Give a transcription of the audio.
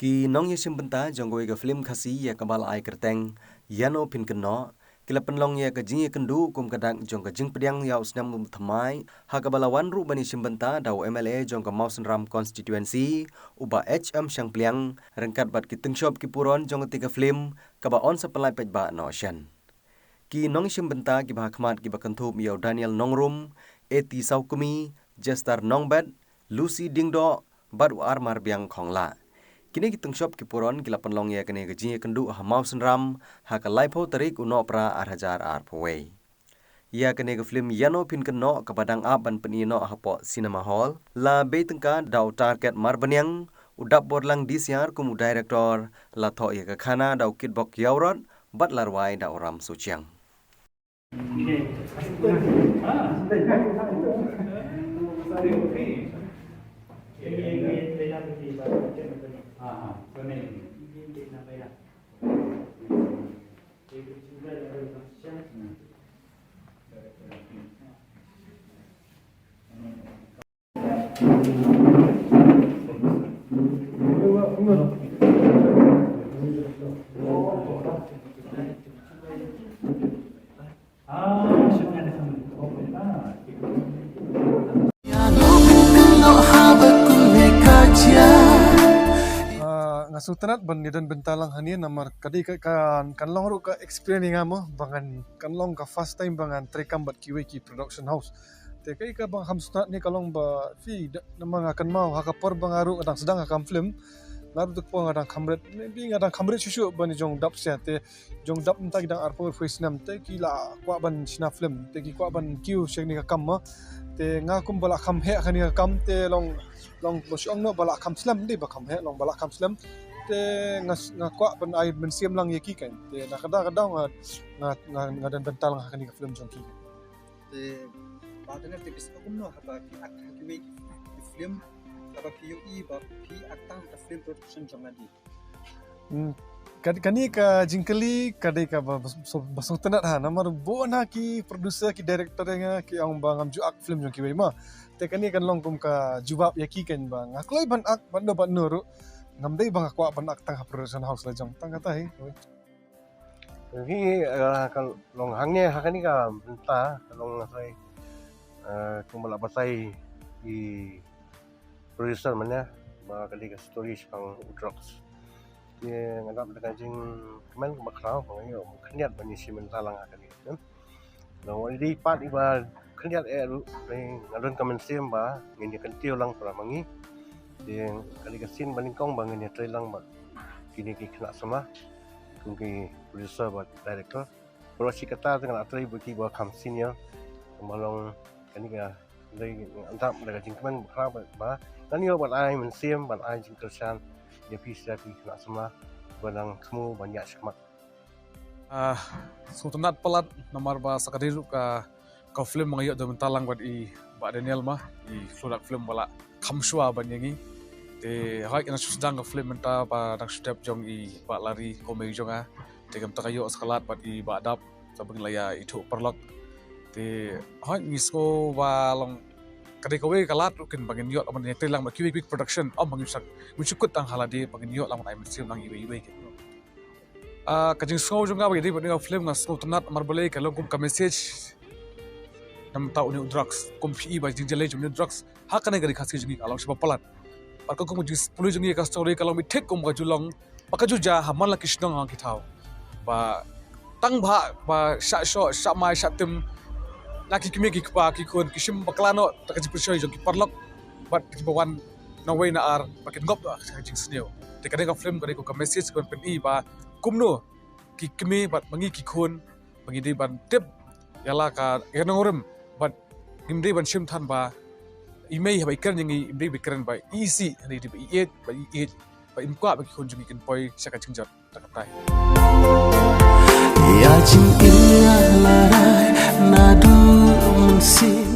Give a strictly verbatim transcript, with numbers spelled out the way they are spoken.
Ki nongïashim bynta jong kawei ka film Khasi ïa kaba la ai kyrteng Ïano Phin Kynnoh, ki la pynlong ïa ka jingïakynduh kum ka dak jong ka jingpdiang ïa u snem u thymmai, ha kaba la wan ruh ban ïashim bynta da u M L A jong ka Mawsynram Constituency, u Bah H M Shangpliang, ryngkat bad ki tyngshop ki puron jong katei ka film, kaba yn sa pynlait paidbah noh shen. Ki nongïashim bynta kiba ha khmat kiba kynthup ïa u Daniel Nongrum, A T Sawkmie, Jester Nongbet, Lucy Diengdoh, bad u Armarbiang Khonglah. Kine ki tyngshop ki puron ki la pynlong ïa kane ka jingïakynduh ha Mawsynram, ha ka laiphew tarik u Nohprah ar hajar arphew wei. Ïa kane ka film Ïano Phin Kynnoh kaba dang ap ban pyni noh hapoh cinema hall, la bei tyngka da u Tarket Marbaniang, u Dapborlang Disiar kum u director, la thoh ïa ka khana da u Kitbok Ïawrot, bad la rwai da u Ram Sochiang. Ah, nga sngewtynnat ban ïadon bynta lang hangne namar ka dei ka, kan, kan long ruh ka experience ïa nga mo, ba ngan, kan long ka first time ba ngan treikam bad kiwei ki production house. Te kaei kaba nga kham sngewtynnat ne ka long ba, phi, da, namar nga kynmaw ha ka por ba nga ruh nga dang sdang ha ka kam film, nga ruh te ka por nga dang kham rit, maybe nga dang kham rit shuh shuh ban jong dap sha, te jong dap mynta ki dang arphew arphew snem, te ki la kwah ban shna film, te ki kwah ban kiew sha kane ka kam mo. Te nga kum ba la kham heh kane ka kam, te long, long ba shu ong noh ba la kham slem, dei ba kham heh, long ba la kham slem. Te nga, nga kwah ban ai mynsiem lang ïa ki kan. Te na ka daw ka daw nga, nga, nga, nga don bynta lang ha kane ka film jong ki. Te Bah Daniel, te phi sngewthuh kumno haba phi act ha kiwei ki film, haba phi ïohi ba phi act tang ha ka film production jong lade? Hmm, ka, kane ka jingkylli ka dei kaba, ba, ba sngewtynnat ha, namar bun ha ki producer ki director ïa nga ki ong ba ngam ju act film jong kiwei mo. Te kane kan long kum ka jubab ïa ki kan ba nga kloi ban act bad no bad no ruh, ngam dei ba nga kwah ban act tang ha production house la jong, tang kata hi. Hi, eh, ka long hangne ha kane ka bynta ka long ngasai, eh, kumba la batai i producer mynne ba ka dei ka story shaphang u drugs. Te nga dap da ka jingkmen kaba khraw ba nga ïoh khyndiat ban ïashim bynta lang ha kane ka film. Long wan dei pat iba khyndiat eh ruh, te nga don ka mynsiem ba ngin ïa kyntiew lang para ma ngi. Te ka dei ka sien ba nyngkong ba ngin ïa trei lang bad kine ki khynnah samla kum ki producer bad director. Baroh shi katta te nga la trei bad kiba kham senior. Kumba long kane ka dei nga dap da ka jingkmen ba khraw ba, ba ngan ïoh ban ai mynsiem ban ai jingkyrshan ïa phi sha ki khynnah samla ba dang thmu ban ïaid shakhmat. Ah, sngewtynnat palat namar ba sa ka dei ruh ka, ka film ba nga ïoh don bynta lang bad i Bah Daniel mo, i khlur act film ba la kham shuwa ban ïa ngi. Te hooid nga shu sdang ka film mynta ba dang shu dep jong i Bah Larry Komei jong nga. Te kumta ka ïoh sa ka lad bad i Bah Dap, sa ba ngi la ïa ithuh paralok. Te hooid ngi sngew ba long ka dei kawei ka lad ruh kin ba ngin ïoh lang ban ïa trei lang bad kiwei kiwei production, ym ba ngin shu, ngin shu kut tang ha lade, ba ngin ïoh lang ban ai mynsiem lang iwei iwei kin. Ah, ka jingsngew jong nga ba ïadei bad kane ka film nga sngewtynnat namar balei ka long kum ka message na bynta une u drugs, kum phi i ba jingjia lei jong une u drugs ha kane ka ri Khasi jong ngi ka long shibun palat. Bad ka kum ka jingpule jong ngi ïa ka story ka long beit thik kum ka ju long ba ka ju jia ha man la ki shnong ha ki thaw. Ba tang ba, ba shah shoh, shah mai, shah tim, na ki kmie ki kpa ki khun ki shim bakla noh da ka jingpynshoi jong ki paralok bad kiba wan na wei na ar ba kin ngop noh ha ka jingsniew. Te kane ka film ka dei ka message kaban pyni ba kumno ki kmie bad ma ngi ki khun ba ngi dei ban tip ïa la ka, ïa ka nongrim bad ngim dei ban shim than ba i mei haba i kren ïa ngi im dei ba i kren ba i isih, hynrei dei ba i ïeit, ba i ïeit, ba im kwah ba ki khun jong ngi kin poi sha ka jingjot. Tang katta hi. Ïa jingim ïa la rai naduh mynsiem.